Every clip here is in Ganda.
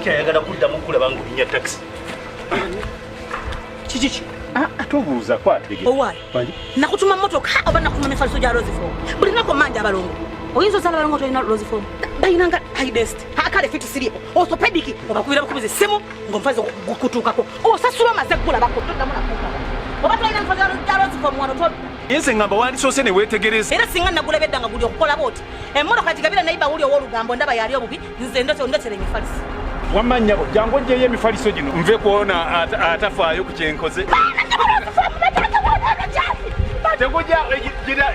Sikyayagala kuddamu kulaba ng'olinnya takisi. Kiki ki? Ah, tobuuza kwatege. Owaaye. Nakutuma mmotoka oba nakutuma mifaliso gya Roseform. Buli lunaku mmanja abalongo. Oyinza ozaala abalongo tolina Roseform. Balina nga high density. Akale fiti siriiko. Orthopedic obakubira bukubizi essimu ng'omufaliso gukutuukako. Osasula omaze kugulabako toddamu nakuukako. Oba tolina mifaliso gya Roseform wano todda. Nze ngamba wandisoose ne weetegereza. Era singa nagulaba edda nga guli okukola bw'oti. Emmotoka gigabira nayiba wuli ow'olugambo ndaba yali obubi nze ndotera emifaliso. Wamma nnyabo jangu oggyeyo emifaliso gino nve kwona atafaayo ku kyenkoze. Tegujja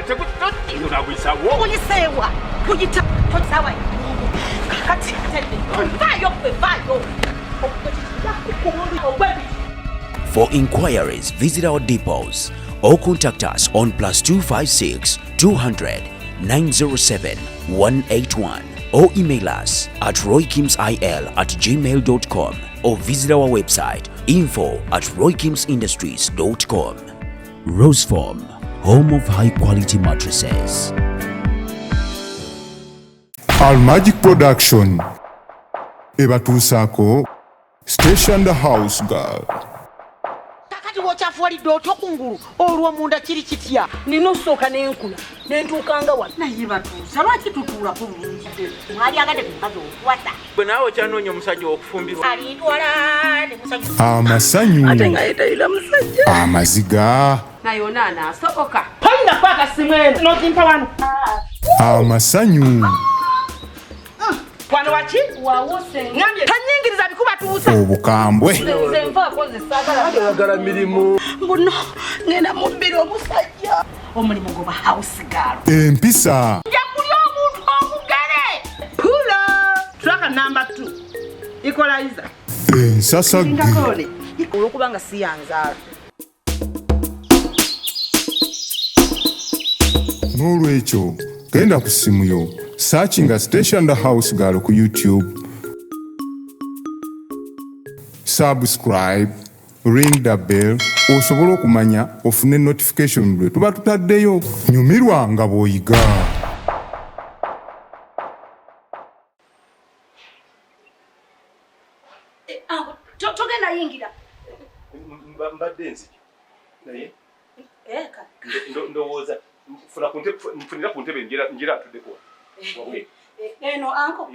teguyisawo. Oyiseewa kuyita tosawa kakati vaayo gwe vaayo. For inquiries, visit our depots or contact us on +256 200 907 181 or email us at roykimsil@gmail.com or visit our website info@roykimsindustries.com. Roseform, home of high quality mattresses. Almagic Production ebatuusaako Station the House Girl. Kakati wokyafuwalidde otyo kungulu olwo munda kiri kitya? Nina osooka nenkula nentuukanga wano. Naye batuusa lwaki tutuulako bulungi? Mwali agadde ku mukazi okuwasa. Gwe naawe okyanoonya omusajja okufumbirwa. Alintwala ne musajja. Amasanyu. Ate nga ye talina musajja. Amaziga. Naye ono anaasoboka. Toyinza kukwata ssimu eno n'ogimpa wano. Amasanyu. Wano waki? Wawuse. Ngambye tanyingiriza bikubatuusa. Obukambwe. Nze nvaako nze saagala. Ayagala mirimu. Mbuno ngenda mubbira omusajja. Omulimu goba house girl. Empisa. Nja kulya omuntu omugere. Pulo. Track number 2. Equalizer. Ensasagge. Olw'okuba nga si yanzaala. N'olwekyo genda ku ssimu yo searchinga Station the House Girl ku YouTube, subscribe, ring the bell osobole okumanya ofune notification lwe tuba tutaddeyo. Nyumirwa nga bw'oyiga. Togenda yingira. Mbadde nzija naye ndowooza nfunira ku ntebe ngira atuddeko wabwe. Eno anko.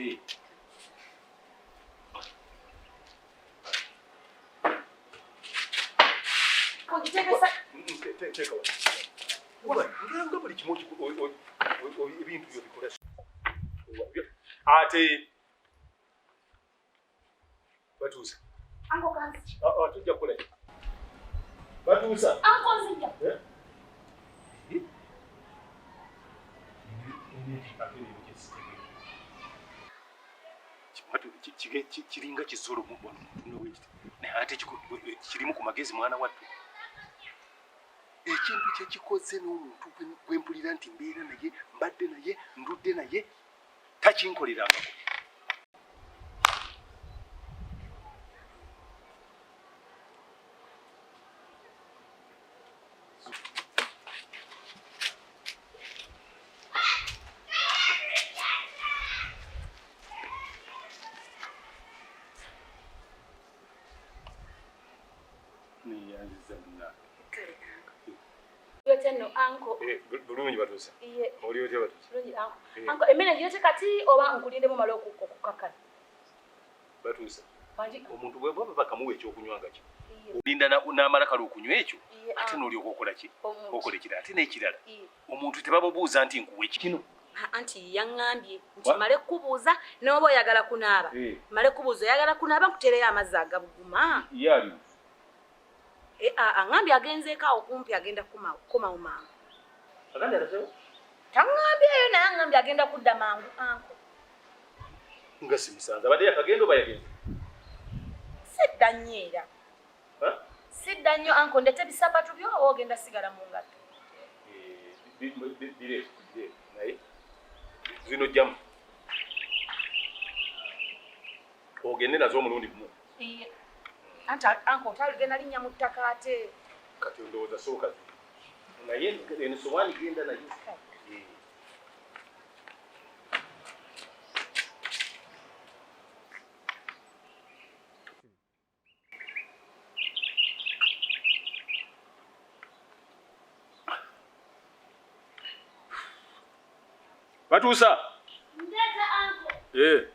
Nga buli kimu ebintu byo bikola. Ate batuusa. Anko kanzi. Tujja kukola. Batuusa. Anko nzija. Kiringa kizolo naye ate kirimu ku magezi mwana wattu. Ekintu kyekikoze n'omuntu gwe mpulira nti mbeera naye, mbadde naye, ndudde naye, takinkolerangako. Anko. Bulungi batuusa. Oli otya batuusa? Bulungi anko. Anko emmere ngirete kati oba nkulindemu male okukkakkana? Batuusa. Omuntu bwe baba bakamuwa ekyokunywa nga ki? Olinda n'amala kale okunywa ekyo ate n'olyoka okola ki? Okola ekirala ate n'ekirala. Omuntu tebamubuuza nti nkuwe kino. Anti yaŋŋambye nti male kubuuza n'oba oyagala kunaaba. Male kubuuza oyagala kunaaba nkuteereyo amazzi agabuguma. Ye aliwo. Aŋŋambye agenzeeko awo kumpi agenda kukomawo mangu. Agambye alazeewo? Taŋŋambyeyo naye aŋŋambye agenda kudda mangu anko. Nga simusanze abadde yakagenda oba yagenze? Sidda nnyo era. Sidda nnyo anko ndete bisapatu byo oba ogenda sigala mu ngatto? Bireete naye zino jjamu. Ogende nazo omulundi gumu. Anti anko otaligenda linnya mu ttaka ate. Kati ndowooza sooka naye eno sowaani genda nayo. Batuusa. Ndeeta anko. Eh.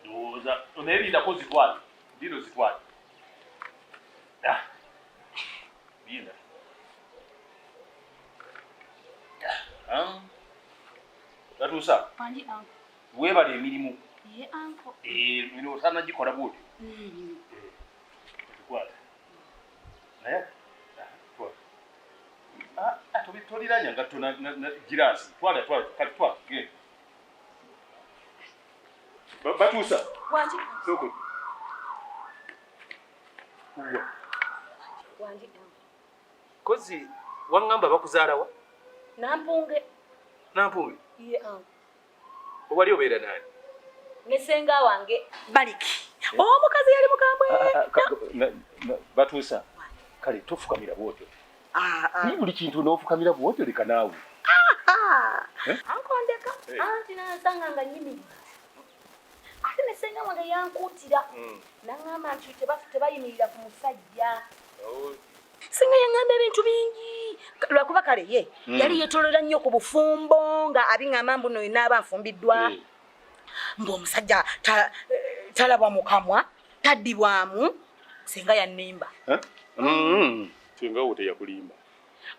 Ndowooza zitwale ndino zitwale linda Batuusa weebale emirimu emirimu osaana gikola bw'otyo tukwate naye toliranya ngatto giraasi twala twala kati twala genda Batuusa. Wangi. Soko. Uwa. Wangi. Kozi wangamba bakuzaala wa? Nampunge. Nampunge? Ye anko. Wali obeera nani? Ne senga wange Baliki. Omukazi yali mukambwe. Batuusa. Kale tofukamira bw'otyo. Ni buli kintu n'ofukamira bw'otyo leka naawe. Anko ndeka. Anti nansanga nga nyimirira. Ate ne senga wange yankuutira. Nangamba nti tebayimirira ku musajja. Senga yangamba ebintu bingi. Lwakuba kale ye yali yeetolera nnyo ku bufumbo nga abingamba mbu nno naaba nfumbiddwa. Mbu omusajja talabwa mu kamwa, taddibwamu, senga yannimba. Senga wo teyakulimba.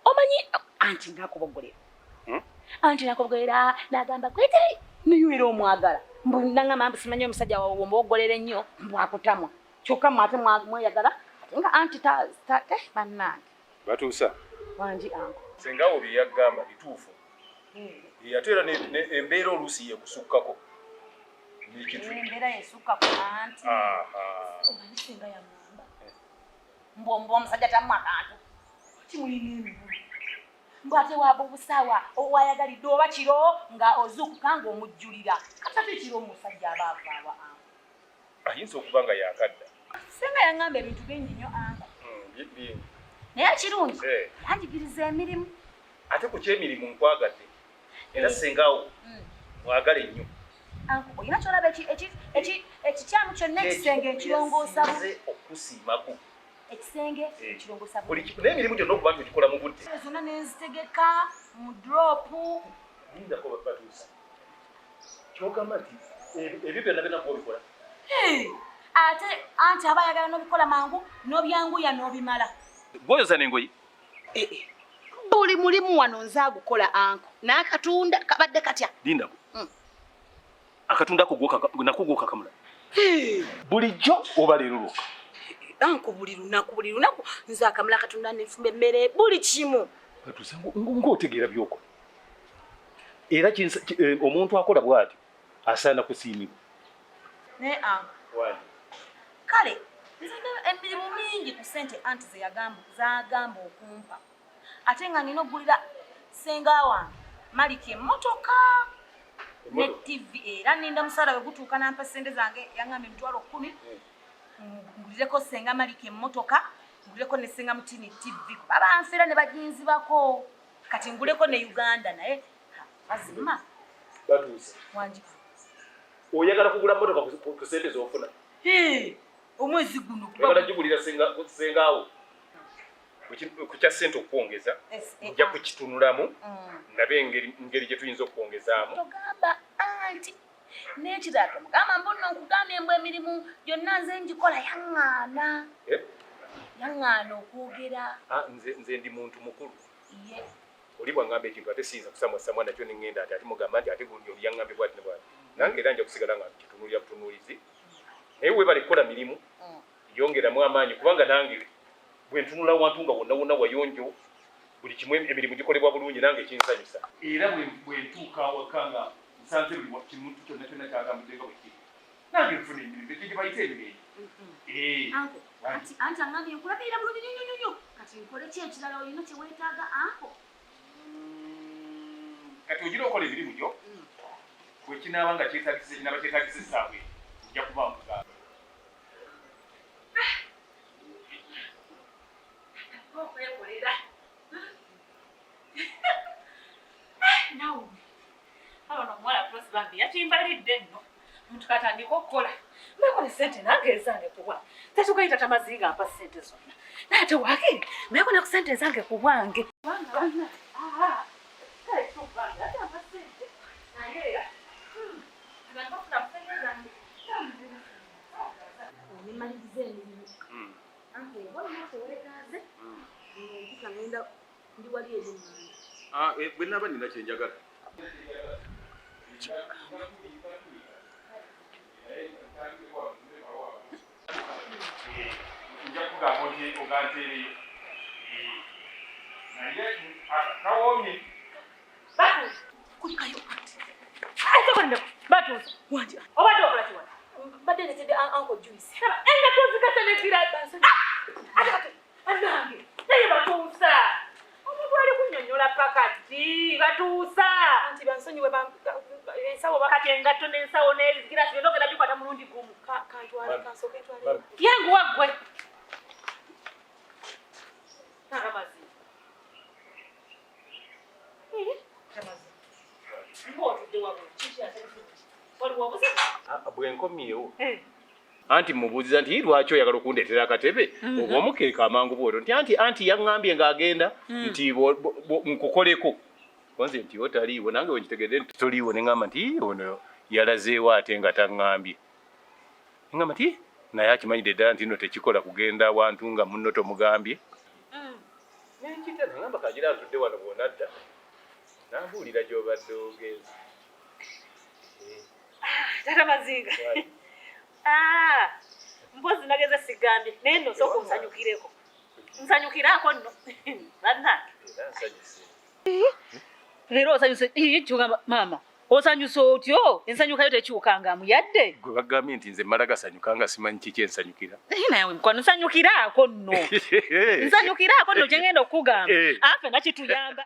Omanyi anti nakuboggolera. Anti nakuboggolera n'agamba kwete niyo omwagala. Mbu nangamba mbu simanyi omusajja womuboggolera ennyo mbu akutamwa. Kyokka mmwe ate mweyagala ate nga anti bannange. Batuusa. Wangi anko. Senga wo bye yagamba bituufu. Ate era embeera oluusi yekusukkako. Embeera yesukkako anti. Omanyi senga yamugamba. Mbu omusajja tammwa akantu. Kimulina emibulu. Mbu ate waaba obusaawa owayagalidde oba kiro nga ozuukuka ng'omujjulira. Kati ate kiro omusajja aba avaawa anko. Ayinza okuba nga yakadda. Senga yangamba ebintu bingi nnyo anko. Bingi. Naye kirungi yanjigiriza emirimu. Ate ku ky'emirimu nkwagadde. Era sengawo mwagale nnyo. Anko olina ky'olaba ekikyamu kyonna ekisenge ekirongoosa okusiimako. Ekisenge ekirongoosa n'emirimu gyonna okuba nti ogikola mu budde. Zonna ne nzitegeka mu dropu. Lindako Batuusa. Ky'ogamba nti ebyo byonna byonna gw'obikola. Ate anti aba ayagala n'obikola mangu n'obyanguya n'obimala. Gw'oyoza n'engoye? Buli mulimu wano nze agukola anko. N'akatunda kabadde katya. Lindako. Akatunda ako nako gw'okakamula. Bulijjo oba leero lwokka? Anko buli lunaku nze akamula akatunda nenfumba emmere buli kimu. Batuusa ng'otegeera by'okola. Era omuntu akola bw'atyo asaana kusiimibwa. Naye anko. Kale nze emirimu mingi ku ssente anti ze zagamba okumpa. Ate nga nina okugulira senga wange Maliki emmotoka ne TV era nninda musaala we gutuuka n'ampa ssente zange yangamba 10,000 ngulireko senga Maliki emmotoka ngulireko ne senga Mutini TV kuba banfera ne baginzibako kati nguleko ne Uganda naye mazima. Batuusa. Wangi. Oyagala kugula mmotoka ku ssente z'ofuna? Omwezi guno oyagala gigulira sengaawo ku kya ssente okwongeza nja kukitunulamu ndabe engeri gye tuyinza okwongezaamu. Togamba anti n'ekirala mugamba mbu nno nkugambye mbu emirimu gyonna nze ngikola yaŋŋaana. Yaŋŋaana okwogera. Nze ndi muntu mukulu. Oli bw'angamba ekintu ate siyinza kusamwasamwa nakyo ne ŋŋenda ati ate mugamba nti ate gundi oli yaŋŋambye bw'ati ne bw'ati. Nange era nja kusigala nga nkitunuulira butunuulizi. Naye weebale kukola mirimu yongeramu amaanyi kubanga nange bwe ntunula wantu nga wonna wonna wayonjo buli kimu emirimu gikolebwa bulungi nange kinsanyusa. Era bwe ntuuka awaka nga nsanze buli kimuntu kyonna kyonna kyatambudde nga bwe kiri nange nfuna emirimu ekyo gye bayita emirembe. Anko anti angambye nkulabirira bulungi nnyo nnyo nnyo kati nkole ki ekirala olina kye weetaaga anko? Kati ogira okola emirimu gyo bwe kinaaba nga kyetaagisa kinaaba kyetaagisa essaawa nja kuba nkugamba. Mukimbalidde nno. Omuntu katandika okukola. Mbeeko ne ssente nange ezange ku bwange. Tetukayita tamazinga ampa ssente zonna. Naye ate waakiri mbeeko ne ku ssente ezange ku bwange. Kubanga banna, aa, kale kyokubanga ate ampa ssente. Naye, abantu bafuna ku ssente zange. Nemaliriza emirimu. Anke waliwo teweetaaze. Mpita ngenda ndi wali eri mmange. Ah, bwe naaba nina kye njagala. Nja kugamba nti oganteereyo. Naye kawoomye. Kulikayo anti. Batuusa. Wangi. Obadde okola ki wano? Mbadde ndetedde Uncle Juice. Engatto zigasa negira. Ate kati bannange naye batuusa. Omuntu ali kunnyonnyola paka ddi batuusa. Anti bansonyiwe ensawo kati engatto n'ensawo n'ebigirasi byonna ogenda bikwata mulundi gumu. Kantwale kansooke ntwale. Yanguwa ggwe. Amazi. Ng'otudde wabwe kiki ate waliwo obuzibu? Bwe nkomyewo. Anti mubuuziza nti lwaki oyagala okundeetera akatebe oba omukeeka amangu bw'otyo nti anti yaŋŋambye ng'agenda nti nkukoleko konze nti otaliiwo nange wenkitegedde nti toliiwo ne ŋŋamba nti ono yalazeewo ate nga taŋŋambye ne ŋŋamba nti naye akimanyidde ddala nti nno tekikola kugenda wantu nga munno tomugambye nenkita ne ŋŋamba kagira ntudde wano bw'onadda nambuulira gy'obadde ogenze. Tata Mazinga. Mpozi nageze sigambye naye nno nsooka onsanyukireko. Nsanyukiraako nno bannange. Leero osanyuse kyogamba maama osanyuse otyo ensanyukayo tekyukangamu yadde. Gwe bagambye nti nze mmala gasanyuka nga simanyi kiki ensanyukira. Naye mukwano nsanyukiraako nno. Nsanyukiraako nno kye ngenda okukugamba. Affe nakituyamba.